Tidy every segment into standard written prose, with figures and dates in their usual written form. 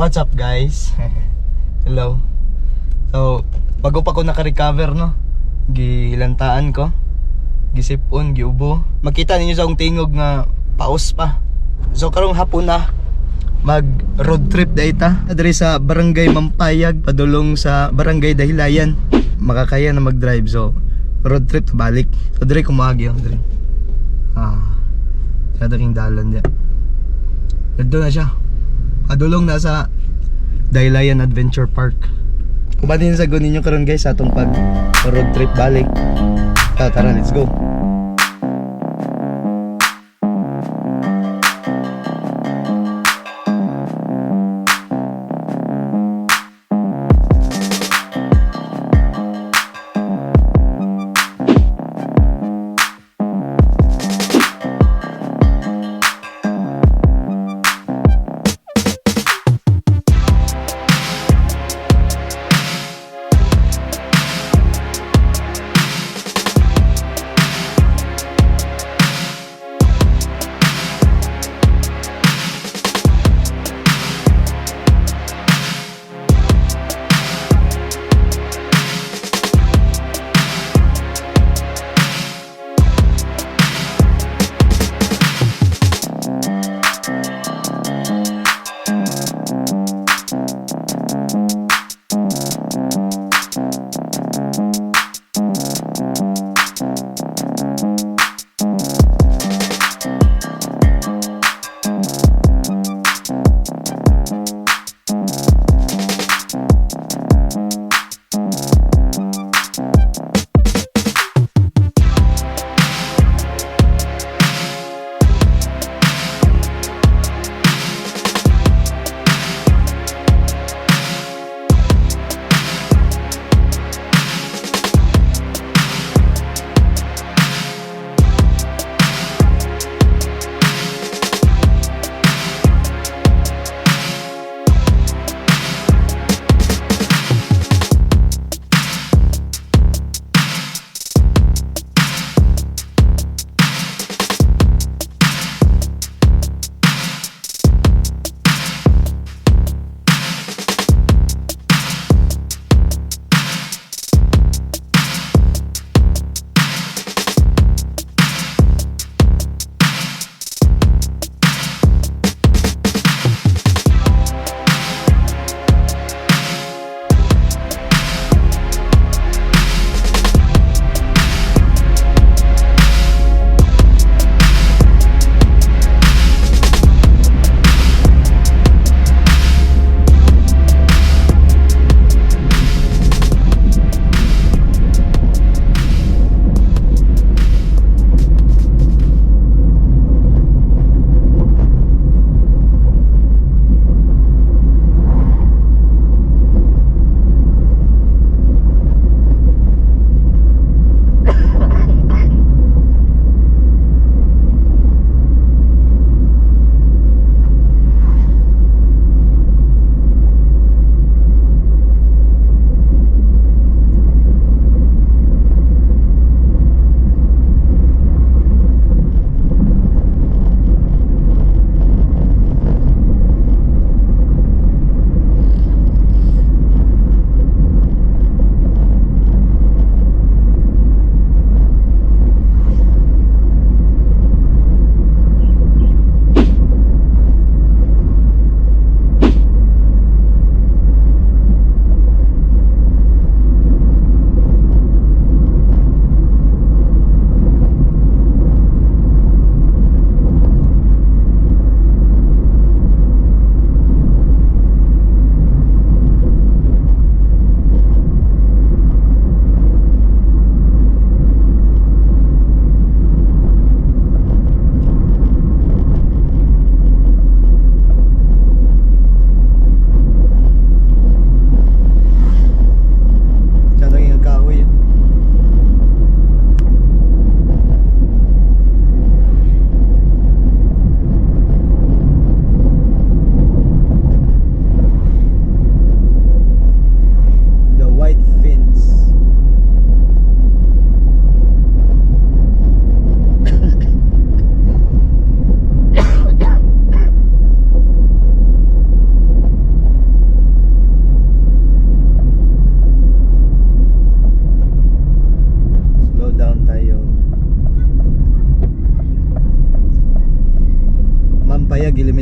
What's up, guys? Hello. So, bago pa ko naka-recover, no? Gilantaan ko. Gisipon, giubo. Makita ninyo sa akong tingog nga paos pa. So karong hapon na mag road trip dahil ta. Diri sa Barangay Mampayag padulong sa Barangay Dahilayan. Makakaya na mag-drive, so road trip ta balik. So diri kumagi oh, diri. Ah. Sa daking dalan diya. Dito na siya. Padulong na sa Dahilayan Adventure Park. Uban din sa ninyo karon, guys, sa atong pag road trip balik. Tara, tara, let's go.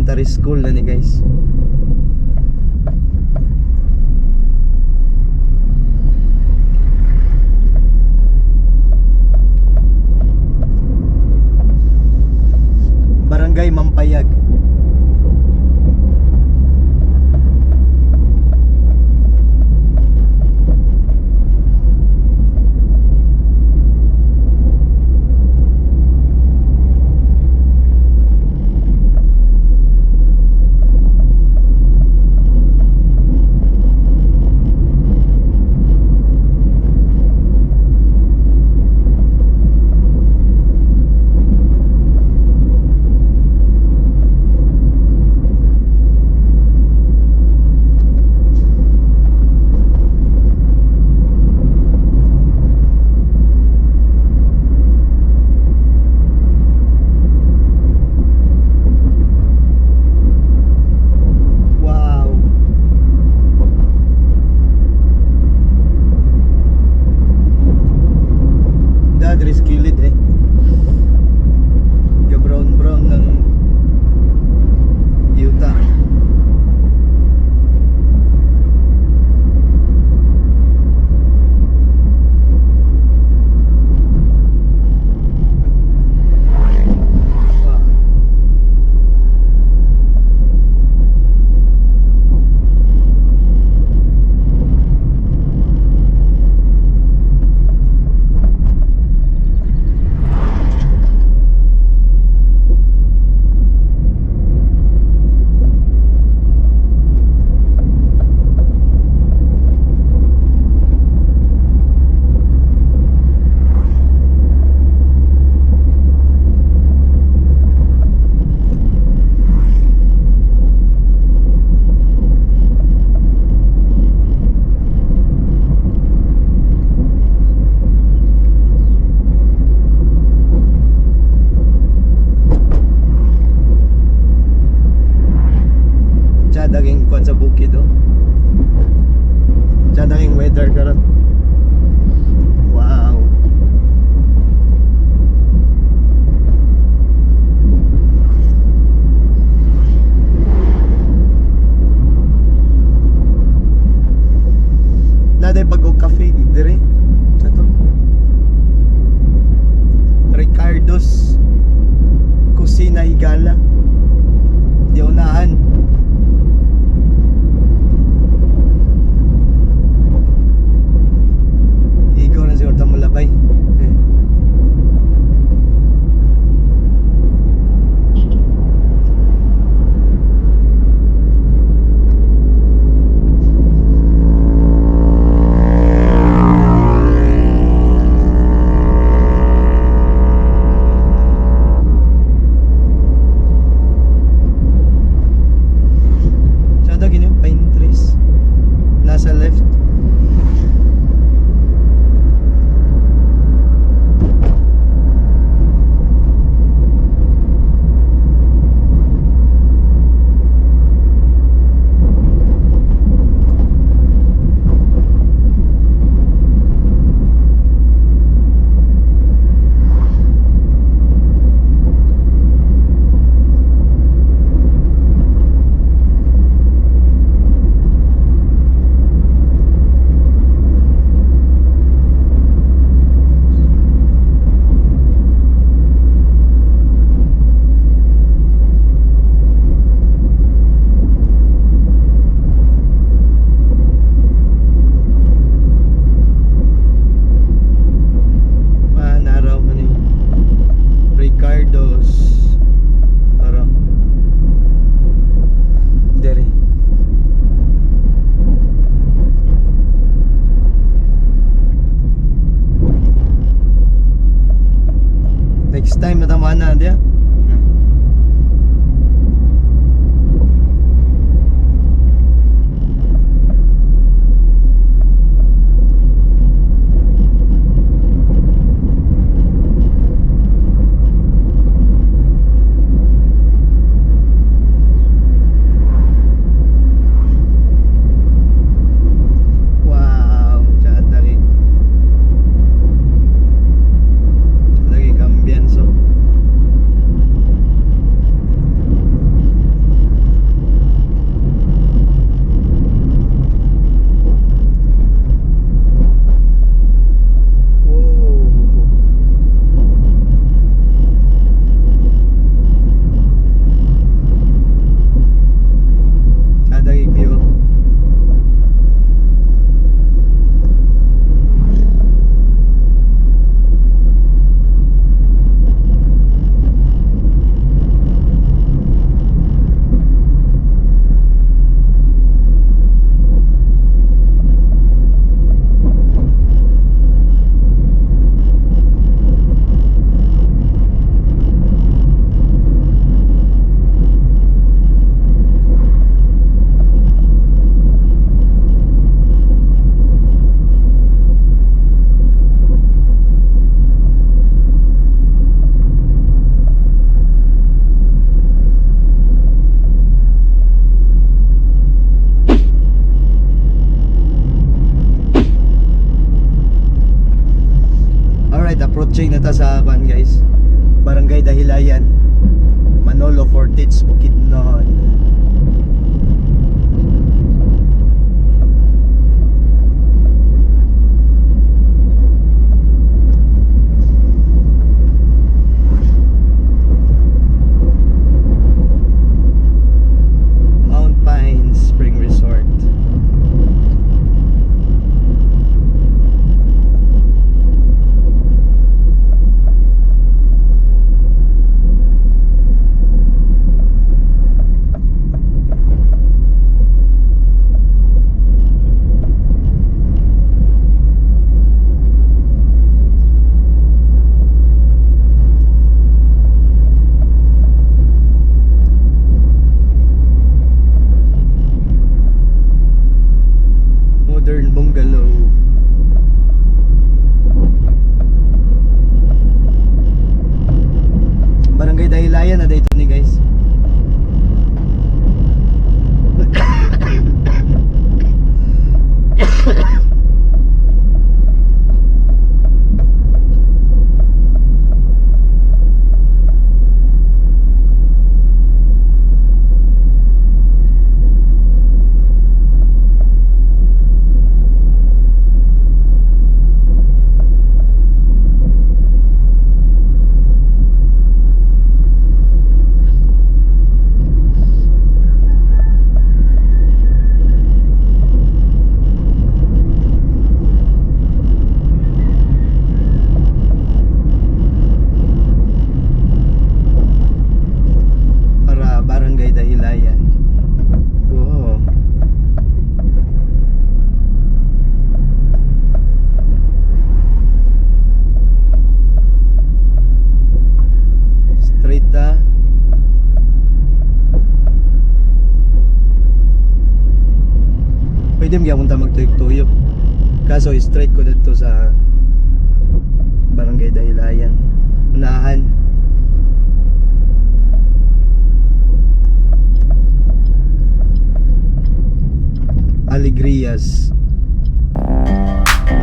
Elementary School na ni, guys. Barangay Mampayag. Wow. Dad, kilid eh. Ga brown brown ng yuta. Wow. Tsada king kuan sa bukid oh. Tsada king weather karon. Wow. Naday pag cafe dire. Sa to. Ricardo's Kusina Higala. Di unahan. Ikaw na siguro tamo labay. Eh. Tsada gini yung pine trees. Nasa left. Manaraw man ni Ricardo's Araw. Dere. Next time na tama na dia. Wow, tsada king. Tsada king ambience oh. ta sa kwan, guys. Barangay Dahilayan. Manolo Fortich, Bukidnon. Mount Pines Spring Resort. Modern bungalow. Barangay Dahilayan na dito ni, guys. Para Barangay Dahilayan. Wow. Straight ta. Pwede mo ta magtuyok-tuyok. Kaso straight ko dito sa Barangay Dahilayan. Unahan. Alegrias.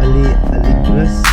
Ali Alegras.